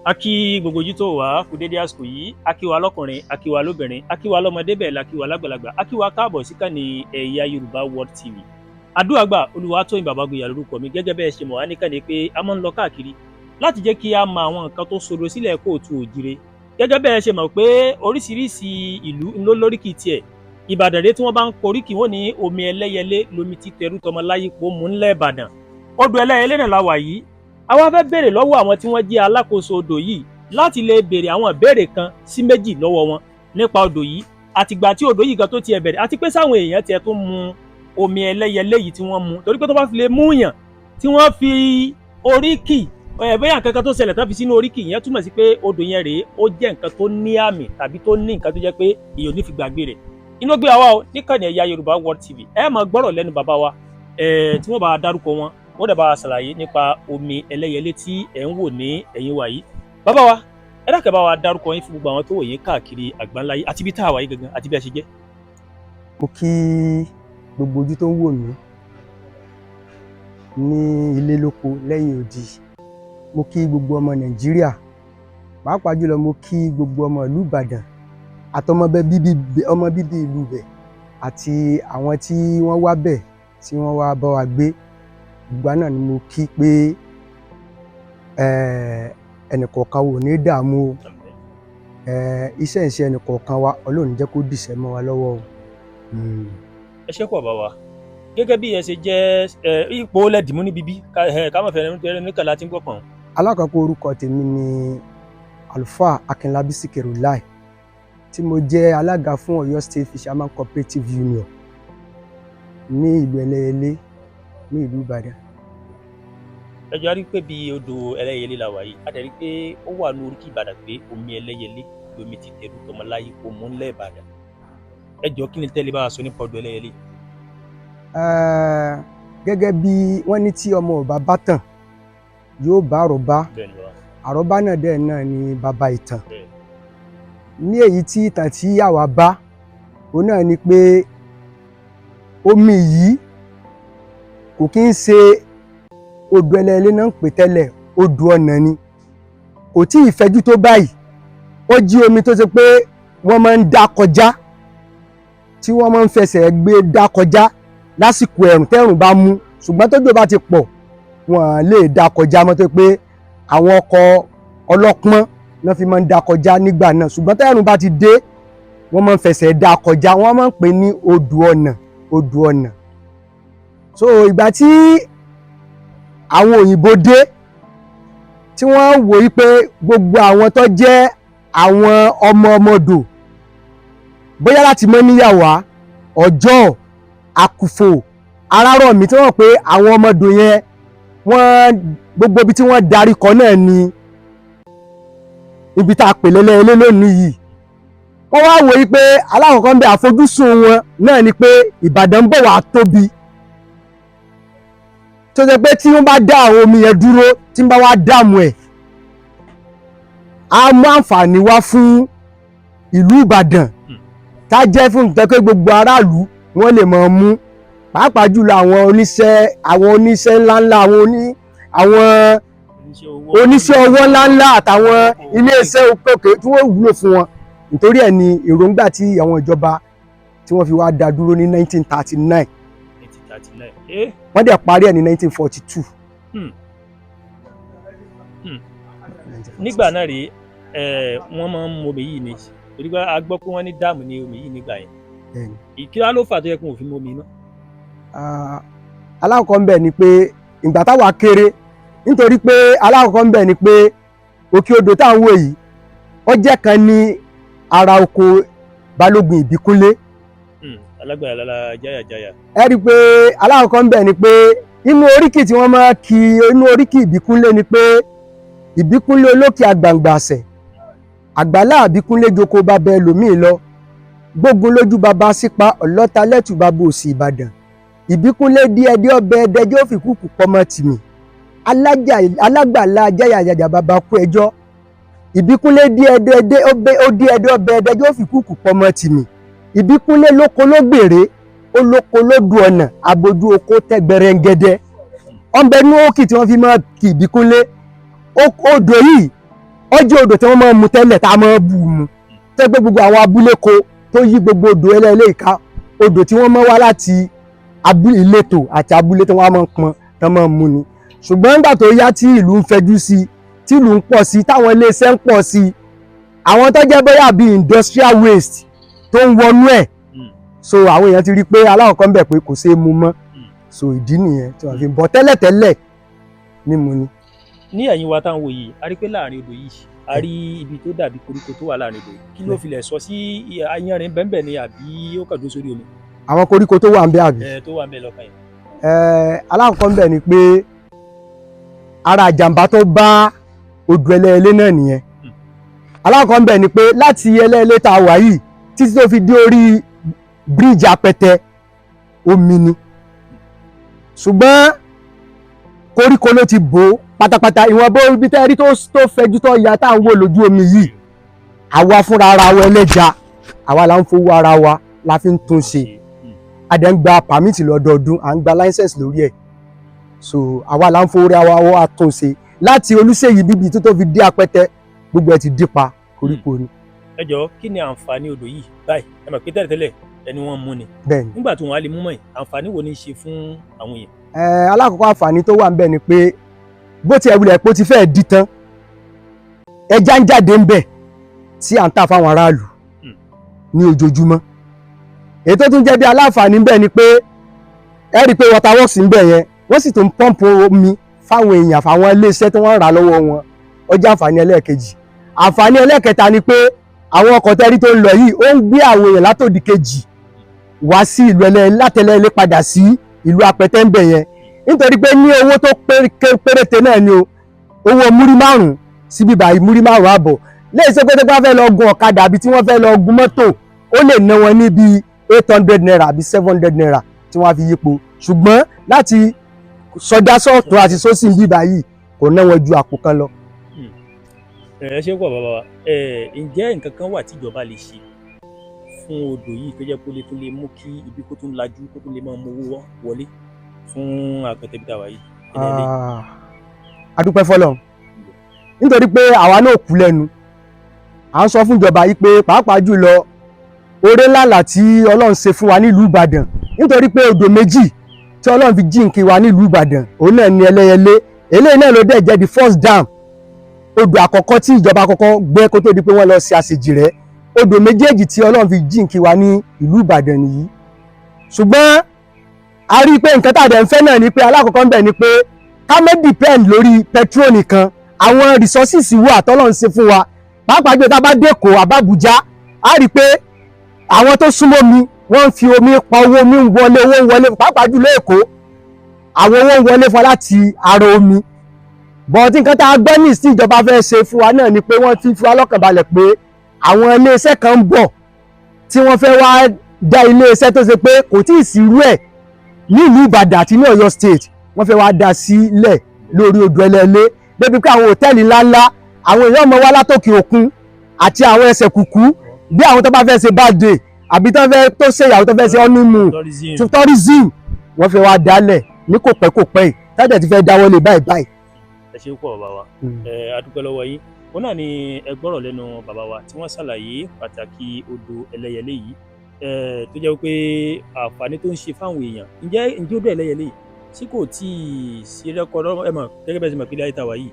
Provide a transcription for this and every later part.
A kí gbogbo ojú tó wà kú dédé àsìkò yìí. A kí wa lọ́kùnrin, a kí wa lóbìnrin, a kí wa lọ́mọdé, bẹ́ẹ̀ la kí wa lágbàlagbà. A kí wa káàbọ̀ síkànnì Ẹ̀yà Yorùbá World TV. Àdúràgbà Olúwatóyìn Bàbágboyà lórúkọ mi. Gẹ́gẹ́ bẹ́ẹ̀ ṣe mọ̀ wá níkànnì pé a máa ń lọ káàkiri láti jẹ́ kí a mọ àwọn nǹkan tó sodo sílẹ̀ káàárọ̀ oòjíire. Gẹ́gẹ́ bẹ́ẹ̀ ṣe mọ̀ pé oríṣiríṣi ìlú ló lóríkì tiẹ̀, Ìbàdàn rèé. Tí wọ́n bá ń koríkì, wọ́n ní omi Ẹlẹ́yẹlé lomi tí tẹrú tọmọ láyípo mú ńlẹ̀ Ìbàdàn. Odò Ẹlẹ́yẹlé náà la wà yìí. A wá fẹ́ béèrè lọ́wọ́ àwọn tí wọ́n jẹ́ alákòóso odò yìí láti lè béèrè àwọn ìbéèrè kan sí méjì lọ́wọ́ wọn nípa odò yìí, àtìgbà tí odò yìí gan tó tiẹ̀ bẹ̀rẹ̀, àti pé sáwọn èèyàn tiẹ̀ tó mu omi Ẹlẹ́yẹlé yìí tí wọ́n mu, torí pé tó bá fi lè mú yàn tí wọ́n fi oríkì ẹ̀, bóyá nǹkan kan tó ṣẹlẹ̀ tán fi sínú oríkì yẹn, túmọ̀ sí pé odò yẹn rèé, ó jẹ́ nǹkan tó ní àmì tàbí tó ní nǹkan tó jẹ́ pé èèyàn ò ní fi gbàgbé rẹ̀. Inú gbé wa o níkànnì Ẹ̀yà Yorùbá World TV. Ẹ máa gbọ́rọ̀ lẹ́nu bàbá wa tí wọ́n bá dárúkọ wọn, wọ́n dẹ̀ bá wa ṣàlàyé nípa omi Ẹlẹ́yẹlé tí ẹ̀ ń wò ní ẹ̀yìn wa yìí. Bàbá wa, ẹ dákẹ́, bá wa dárúkọ yín fún gbogbo àwọn tó wò yín káàkiri àgbáńlá yìí, àti ibi tá a wà yìí gangan, àti bí a ṣe jẹ́. Mo kí gbogbo ojú tó ń wò mí ní ilé, lóko, lẹ́yìn odi. Mo kí gbogbo ọmọ Nàìjíríà, pàápàá jùlọ mo kí gbogbo ọmọ ìlú Ìbàdàn àtọmọ bíbí, ọmọ bíbí ìlú bẹ̀, àti àwọn tí wọ́n wá bẹ̀, tí wọ́n wá bá wa gbé. Gbogbo náà ni mo kí pé ẹnìkọ̀ọ̀kan ò ní dààmú o. Iṣẹ́ ìṣe ẹnìkọ̀ọ̀kan wa, Ọlọ́run jẹ́ kó dìṣẹ́ mọ́ wa lọ́wọ́ o. Ẹ ṣé pọ̀, bàbá. Gẹ́gẹ́ bí ẹ ṣe jẹ́ ipò lẹ́dìmú níbi bí ká má fẹ́ ẹni nìkan láti ń gbọ́ pọ̀n. Alákọ̀ọ́kọ́, orúkọ tèmi ni Àlùfáà Akínlábí Síkírù Láì, tí mo jẹ́ alága fún Ọ̀yọ́ State Fisherman Cooperative Union ní ìlú Ẹlẹ́yẹlé ní ìlú Ìbàdàn. Ẹ jọ rí pé bí odò Ẹlẹ́yẹlé la wà yìí, a dẹ̀ rí pé ó wà ní oríkì Ìbàdàn pé omi Ẹlẹ́yẹlé lomi ti tẹ̀rù tọmọ láyé kó mú ńlẹ̀ Ìbàdàn. Ẹ jọ, kí ni tẹ́lẹ̀ bá wa sọ nípa odò Ẹlẹ́yẹlé? Gẹ́gẹ́ bí wọ́n ní, tí ọmọ ò bá bá tàn, yóò bá àròbá. Bẹ́ẹ̀ ni bàbá. Àròbá náà dẹ̀ náà ni bàbá ìtàn. Bẹ́ẹ̀. Ní èyí tí ìtàn tí àwa bá, òun náà ni pé omi yìí kò kí ń ṣe odò Ẹlẹ́yẹlé náà ń pè tẹ́lẹ̀, odò ọ̀nà ni. Kò tí ì fẹ̀jú tó báyìí. Ó jí omi tó ṣe pé wọ́n máa ń dá kọjá, tí wọ́n máa ń fẹsẹ̀ gbé dá kọjá lásìkò ẹ̀rùn, tẹ́rùn bá mú. Ṣùgbọ́n tójò bá ti pọ̀, wọ́n lè dá kọjá mọ́, tó pé àwọn ọkọ̀ ọlọ́pọ́n náà fi máa ń dá kọjá nígbà náà. Ṣùgbọ́n tẹ́rùn bá ti dé, wọ́n máa ń fẹsẹ̀ dá kọjá. Wọ́n máa ń pè ní odò ọ̀nà, odò ọ̀nà. So ìgbà tí àwọn òyìnbó dé, tí wọ́n wò ó pé gbogbo àwọn tó jẹ́ àwọn ọmọ ọmọdò, bóyá láti Mọ́níyàwá, Ọjọ́, Àkùfò, Arárọ̀mí, tí wọ́n pé àwọn ọmọdò yẹn, wọ́n gbogbo ibi tí wọ́n darí kọ náà ni ibi tá a pè lẹ́lẹ́yẹlé lónìí yìí. Wọ́n wá wò ó pé alákọ̀ọ́kọ́ ń bẹ, àfojúsùn wọn náà ni pé Ìbàdàn ń bọ̀ wá tóbi, tó ṣe pé tí wọ́n bá dá àwọn omi yẹn dúró, tí wọ́n bá wá dààmú ẹ̀, á mú àǹfààní wá fún ìlú Ìbàdàn, tá jẹ́ fún ìtọ́ pé gbogbo aráàlú wọ́n lè máa mú, pàápàá jùlọ àwọn oníṣẹ́ ńláńlá, àwọn oníṣẹ́ ọwọ́ ńláńlá àtàwọn iléeṣẹ́ òkè tí wọ́n wúlò fún wọn. Nítorí ẹ̀ ni èròǹgbà tí àwọn ìjọba tí wọ́n fi wá dá dúró ní 1939. 1939. Wọ́n dẹ̀ parí ẹ̀ ní 1942. Nígbà náà rèé, wọ́n máa ń mu omi yìí ni, torí pé a gbọ́ pé wọ́n ní dam ní omi yìí nígbà yẹn. Bẹ́ẹ̀ni. Kí wá ló fà tó yẹ kó fi mú omi náà? Ah, alákọ̀ọ́kọ́ ń bẹ̀ ni pé ìgbà táwa kéré, nítorí pé alákọ̀ọ́kọ́ ń bẹ̀ ni pé òkè odò tá à ń wò yìí, ó jẹ́ kan ní ara oko Balógun Ìbíkúnlé. Alágbára lára jáyàjáyà. Ẹ rí i pé alákọ̀ọ́kọ́ ń bẹ̀ ni pé inú oríkì tí wọ́n máa kí inú oríkì Ìbíkúnlé ni pé Ìbíkúnlé olókè àgbàǹgbàṣẹ̀, àgbàlá Ìbíkúnlé joko bàbá ẹlòmíì lọ, gbógun lójú bàbá sípa ọlọ́ta lẹ́tù bàbá òsì Ìbàdàn. Ìbíkúnlé díẹ̀díẹ̀ ọbẹ̀ ẹdẹjọ́ òfìkúkú pọmọ tìmì alájà alágbàlá jáyàjàjà bàbá kú ẹjọ́. Ìbíkúnlé díẹ̀díẹ̀ ó díẹ̀díẹ̀ ọbẹ̀ ẹdẹjọ́ òfìkúkú pọmọ tìmì. Ìbíkúnlé lóko ló gbèrè, ó lóko lódù ọ̀nà abojú oko tẹ́gbẹrẹngẹdẹ ọ̀nbẹ ní òkì tí wọ́n fi máa kì Ìbíkúnlé. Odò yìí Ó jẹ́ odò tí wọ́n máa ń mu tẹ́lẹ̀, tá a máa ń bù mu tẹ́ pé gbogbo àwọn abúlé ko tó yí gbogbo odò Ẹlẹ́yẹlé ìka, odò tí wọ́n máa wá láti abúlé ìletò àti abúlé tí wọ́n máa ń pọn tán máa ń mu ni. Ṣùgbọ́n nígbà tó yá tí ìlú ń fẹjú sí i, tí ìlú ń pọ̀ sí i, táwọn iléeṣẹ́ ń pọ̀ sí i, àwọn tó jẹ́ bóyá bíi industrial waste tó ń wọnú ẹ̀, so àwọn èèyàn ti rí i pé aláwọ̀ kan bẹ̀ pé kò ṣeé mu mọ́. So ìdí nìyẹn tí wọ́n fi ń bọ̀. Tẹ́lẹ̀tẹ́lẹ̀ mímu ni. Ní ẹ̀yìn wa táwọn wò yìí, a rí pé láàrin odò yìí, a rí ibi tó dàbí koríko tó wà láàrin odò yìí. Kí ló filẹ̀ sọ sí ayanrìn bẹ́ẹ̀ ni, àbí ó kàn dúró sórí omi? Àwọn koríko tó wà ń bẹ, àbí? Ẹ tó wà ń bẹ lọ́kàn yìí. Alákọ̀ọ́kọ́ ń bẹ̀ ni pé ara àjàmbá tó bá odò Ẹlẹ́yẹlé náà nìyẹn. Alákọ̀ọ́kọ́ ń bẹ̀ ni pé láti Ẹlẹ́yẹlé tá a wà yìí títí tó fi dé orí bíríìjì Apẹtẹ, omi ni, ṣùgbọ́n koríko ló ti bò ó pátápátá. Ìwọ̀n bó ibi tẹ́ rí tó fẹjú, tó ya, tá à ń wò lójú omi yìí, àwa fúnra ara wa ẹlẹ́ja, àwa là ń fowó ara wa la fi ń tún ṣe. A dẹ̀ ń gba permit lọ́dọọdún, à ń gba license lórí ẹ̀. So àwa là ń fowó ra wa wá tún ṣe. Láti Olúṣèyí bíbí tó fi dé Apẹtẹ, gbogbo ẹ̀ ti dípa koríko ni. Ẹ jọ̀ọ́, kí ni àǹfààní odò yìí báyìí? Ẹ mọ̀ pé tẹ́lẹ̀tẹ́lẹ̀ ẹni wọ́n mú ni. Bẹ́ẹ̀ ni. Nígbà tí wọ́n á lè mú mọ́ yìí, àǹfààní wo ni í ṣe fún àwọn èèyàn? Alákọ̀ọ́kọ́ àǹfààní tó wà ń bẹ̀ ni pé bó tiẹ̀ wulẹ̀ pé ó ti fẹ́ẹ̀ di tán, ẹja ń jáde ń bẹ̀ tí à ń tà fáwọn aráàlú ní ojoojúmọ́. Èyí tó tún jẹ́ bí aláǹfààní ń bẹ̀ ni pé ẹ rí i pé water works ń bẹ̀ yẹn, wọ́n sì tún pọ́ǹpù omi fáwọn èèyàn, fáwọn iléeṣẹ́ tí wọ́n rà lọ́wọ́ wọn. Ó jẹ́ àǹfààní ẹlẹ́ẹ̀kejì. Àǹfààní ẹlẹ́ẹ̀kẹta ni pé àwọn ọkọ̀ tẹ́rí tó ń lọ yìí, ó ń gbé àwọn èèyàn látòdì kejì wá sí ìlú Ẹlẹ́yẹlé, látẹlẹ́yẹlé padà sí ìlú Apẹtẹ ń bẹ̀ yẹn, nítorí pé ní owó tó péréte náà ni o, owó múrí 5 síbí báyìí, múrí 5.5, léyìí ṣe pé tó bá fẹ́ lọ gun ọ̀kadà àbí tí wọ́n fẹ́ lọ gun mọ́tò, ó lè ná wọn ní bíi ₦800 àbí ₦700 tí wọ́n á fi yípo. Ṣùgbọ́n láti sọdá sọ́ọ̀tún àti sósì ń bí báyìí, kò ná wọn ju àpò kan lọ. Ẹ ṣe pọ̀, bàbá wa. Ẹ ǹjẹ́ nǹkan kan wà tíjọba lè ṣe fún odò yìí tó jẹ́ pé ó lè tún lè mú kí ibi kó tún lajú, kó tún lè máa mú owó wọlé fún Apẹtẹ bí táwa yìí, Ẹlẹ́yẹlé? Ah, a dúpẹ́ fọ́lọ́run, nítorí pé àwa náà kú lẹ́nu à ń sọ fún ìjọba yìí pé pàápàá jùlọ oore ńláńlá tí Ọlọ́run ṣe fún wa nílùú Ìbàdàn, nítorí pé odò méjì tí Ọlọ́run fi jíǹkí wa nílùú Ìbàdàn, òun náà ní Ẹlẹ́yẹlé. Eléyìí náà ló dẹ̀ jẹ́ the first dam, odò àkọ́kọ́ tí ìjọba kọ́kọ́ gbẹ́ kó tó di pé wọ́n lọ sí àṣejìrẹ́. Odò méjèèjì tí Ọlọ́run fi jíǹkí wa ní ìlú Ìbàdàn nìyí. Ṣùgbọ́n a rí i pé nǹkan tá a dẹ̀ ń fẹ́ náà ni pé alákọ̀ọ́kọ́ ń bẹ̀ ni pé ká má depend lórí petrol nìkan. Àwọn resources wà tọ́lọ́run ṣe fún wa, pàápàá jù tá a bá dÉkòó àbábújá, a rí i pé àwọn tó súnmọ́ mi, wọ́n ń fi omi pa owó, omi ń wọlé, owó ń wọlé. Pàápàá jùlọ Èkó, àwọn owó ń wọlé fún wa láti ara omi. But nǹkan tá a gbọ́ ní ìsìn ìjọba fẹ́ ṣe fún wa náà ni pé wọ́n ti fi wá lọ́kàn balẹ̀ pé àwọn iléeṣẹ́ kan ń bọ̀ tí wọ́n fẹ́ wá dá iléeṣẹ́ tó ṣe pé kò tí ì sí irú ẹ̀ nílùú Ìbàdàn àti ní Ọ̀yọ́ State. Wọ́n fẹ́ wá dá sílẹ̀ lórí odò Ẹlẹ́yẹlé, débi pé àwọn hòtẹ́ẹ̀lì ńláńlá, àwọn èèyàn mọ̀ wá látòkè òkun àti àwọn ẹsẹ̀ kùkú, bí àwọn tó bá fẹ́ ṣe birthday àbí tó fẹ́ tó ṣe ìyàwó, tó fẹ́ ṣe honeymoon. Tourism. Tourism, wọ́n fẹ́ wá dálẹ̀ ní kò pẹ́ kò pẹ́ yìí, tájà ti fẹ́ dáwọ́lé báyìí báyìí. Ẹ ṣe pọ̀, bàbá wa. Ẹ a dúpẹ́ lọ́wọ́ yín. Òun náà ni ẹ gbọ́rọ̀ lẹ́nu bàbá wa tí wọ́n ṣàlàyé pàtàkì odò Ẹlẹ́yẹlé yìí, tó jẹ́ pé àǹfààní tó ń ṣe fáwọn èèyàn. Ǹjẹ́ odò Ẹlẹ́yẹlé yìí tí kò tí ì sí rẹ́kọ̀dọ́, ẹ mọ̀ gẹ́gẹ́ bẹ́ẹ̀ ṣe mọ̀ pé ilé ayé ta wà yìí,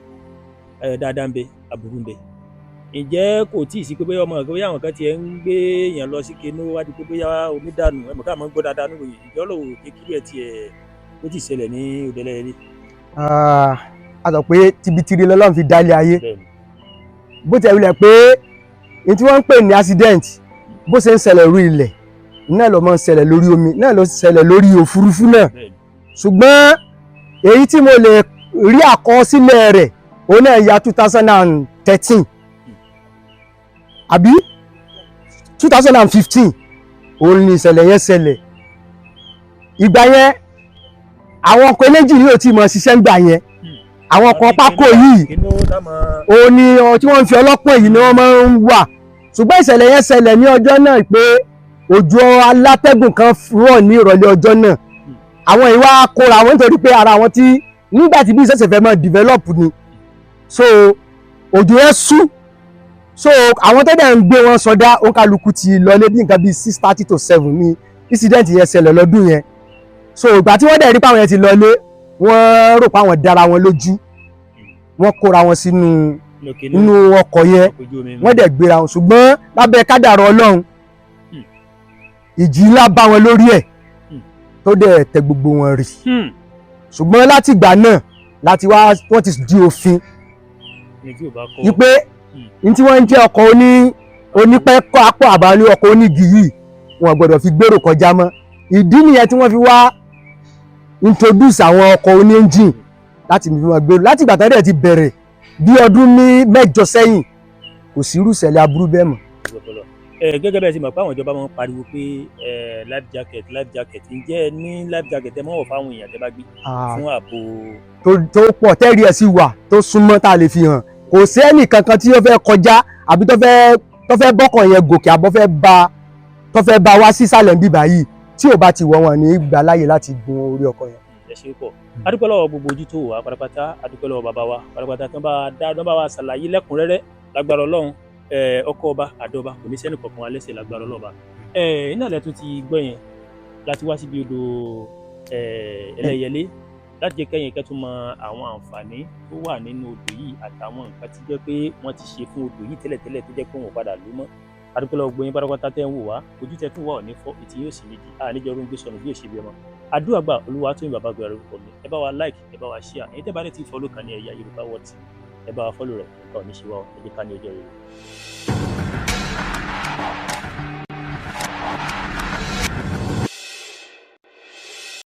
dáadáa ń bẹ, aburú ń bẹ, ǹjẹ́ kò tí ì sí pé bóyá ọmọ bóyá àwọn kan tiẹ̀ ń gbé èèyàn lọ sí kenú wá di pé bóyá omi dànù? Ẹ mọ̀ ká máa ń gbọ́ dáadáa nínú yìí. Ǹjẹ́ Ọlọ́run kékeré ẹ̀ tiẹ̀ ó ti ṣẹlẹ̀ ní odò Ẹlẹ́yẹlé? Ah, a sọ pé tibitiri lọ́lọ́run fi dálé ayé. Bẹ́ẹ̀ni. Bó ti wulẹ̀ pé ní tí wọ́n ń pè ní accident, bó ṣe ń ṣẹlẹ̀ lórí ilẹ̀ náà ló máa ń ṣẹlẹ̀ lórí omi náà, ló ṣẹlẹ̀ lórí òfurufú náà. Ṣùgbọ́n èyí tí mo lè rí àkọsílẹ̀ rẹ̀, òun náà ya 2013 àbí 2015, òun ni ìṣẹ̀lẹ̀ yẹn ṣẹlẹ̀. Ìgbà yẹn, àwọn ọkọ̀ eléjì yìí ò tí mọ̀ ṣiṣẹ́ ń gbà yẹn. Àwọn ọkọ̀ pákó yìí òun ni tí wọ́n ń fi ọlọ́pọ̀ yìí ni wọ́n máa ń wà. Ṣùgbọ́n ìṣẹ̀lẹ̀ yẹn ṣẹlẹ̀ ní ọjọ́ náà pé òjò alátẹ́gùn kan rọ̀ ní ìrọ̀lẹ́ ọjọ́ náà. Àwọn ìwà kóra wọn, nítorí pé ara àwọn tí nígbà tí bí ìṣẹ̀ṣẹ̀ fẹ́ máa develop ni. So òjò yẹn sú. So àwọn tó dẹ̀ ń gbé wọn sọdá, òǹkàlùkù ti lọlé bí nǹkan bíi 6:30 to 7 ní incident yẹn ṣẹlẹ̀ lọ́dún yẹn. So ìgbà tí wọ́n dẹ̀ rí páwọn yẹn ti lọlé, wọ́n rò páwọn dára wọn lójú, wọ́n kóra wọn sínú nínú ọkọ̀ yẹn, wọ́n dẹ̀ gbéra wọn. Ṣùgbọ́n lábẹ́ kádàrá Ọlọ́run, ìjì ńlá bá wọn lórí ẹ̀ tó dẹ̀ tẹ gbogbo wọn rì. Ṣùgbọ́n láti ìgbà náà láti wá, wọ́n ti di òfin wípé ní tí wọ́n ń jẹ́ ọkọ̀ onípẹ́kọ́ apọ̀ àbálẹ́, ọkọ̀ onígi yìí, wọn gbọ́dọ̀ fi gbèrò kọjá mọ́. Ìdí nìyẹn tí wọ́n fi wá introduce àwọn ọkọ̀ oní engine láti fi máa gbèrò. Láti ìgbà tẹ́lẹ̀ ti bẹ̀rẹ̀ bí ọdún ní 8 sẹ́yìn, kò sí irú ìṣẹ̀lẹ̀ aburú bẹ́ẹ̀ mọ́. Gẹ́gẹ́ bẹ́ẹ̀ sì mọ̀ pé àwọn ìjọba máa ń pariwo pé life jacket, life jacket. Ǹjẹ́ ẹ ní life jacket ẹ mọ̀ wọ̀ fáwọn èèyàn tẹ́ bá gbé fún ààbò? Tó pọ̀, tẹ́rì ẹ̀ sì wà tó súnmọ́ tá a lè fi hàn. Kò sí ẹnì kankan tí ó fẹ́ kọjá àbí tó fẹ́ bọ́kàn yẹn gòkè àbọ̀ tó fẹ́ bá wá sísàlẹ̀ níbí báyìí, tí ò bá ti wọ̀, wọn ní gbà láàyè láti gun orí ọkọ̀ yẹn. Ẹ ṣe pọ̀. Adúpẹ́ lọ́wọ́ gbogbo ojú tó wà pátápátá. Adúpẹ́ lọ́wọ́ bàbá wa pátápátá tó bá dá tó bá wa ṣàlàyé lẹ́kùnrẹ́rẹ́. Lágbára Ọlọ́run, ọkọ̀ ọba àdọ́ba kò ní sẹ́ni kọ̀ọ̀kan wa lẹ́sẹ̀, lágbára Ọlọ́ba. Iná ilẹ̀ tún ti gbọ́ yẹn láti wá síbi odò Ẹlẹ́yẹlé láti jẹ́ kẹ́yìn kẹ́ tún mọ àwọn àǹfààní tó wà nínú odò yìí àtàwọn nǹkan tí jẹ́ pé wọ́n ti ṣe fún odò yìí tẹ́lẹ̀tẹ́lẹ̀ tó jẹ́ pé wọ́n padà lò mọ́. Adúpẹ́ lọ́wọ́ gbogbo yín pátápátá tẹ́ ń wò wá. Ojú tẹ́ fún wa ò ní fọ́, etí yóò sì méjì àníjọ orun gbé sọnù bí òṣèbí ọmọ. Àdúrà gbà. Olúwatóyìn bàbá gbé orúkọ mi. Ẹ bá wa like, ẹ bá wa share. Ẹ̀yin tẹ́ bá dé ti follow kan ní Ẹ̀yà Yorùbá World TV, ẹ bá wa follow rẹ̀. Nǹkan ò ní ṣe wá ọ. Ẹ jẹ́ ká ní ọjọ́ rere.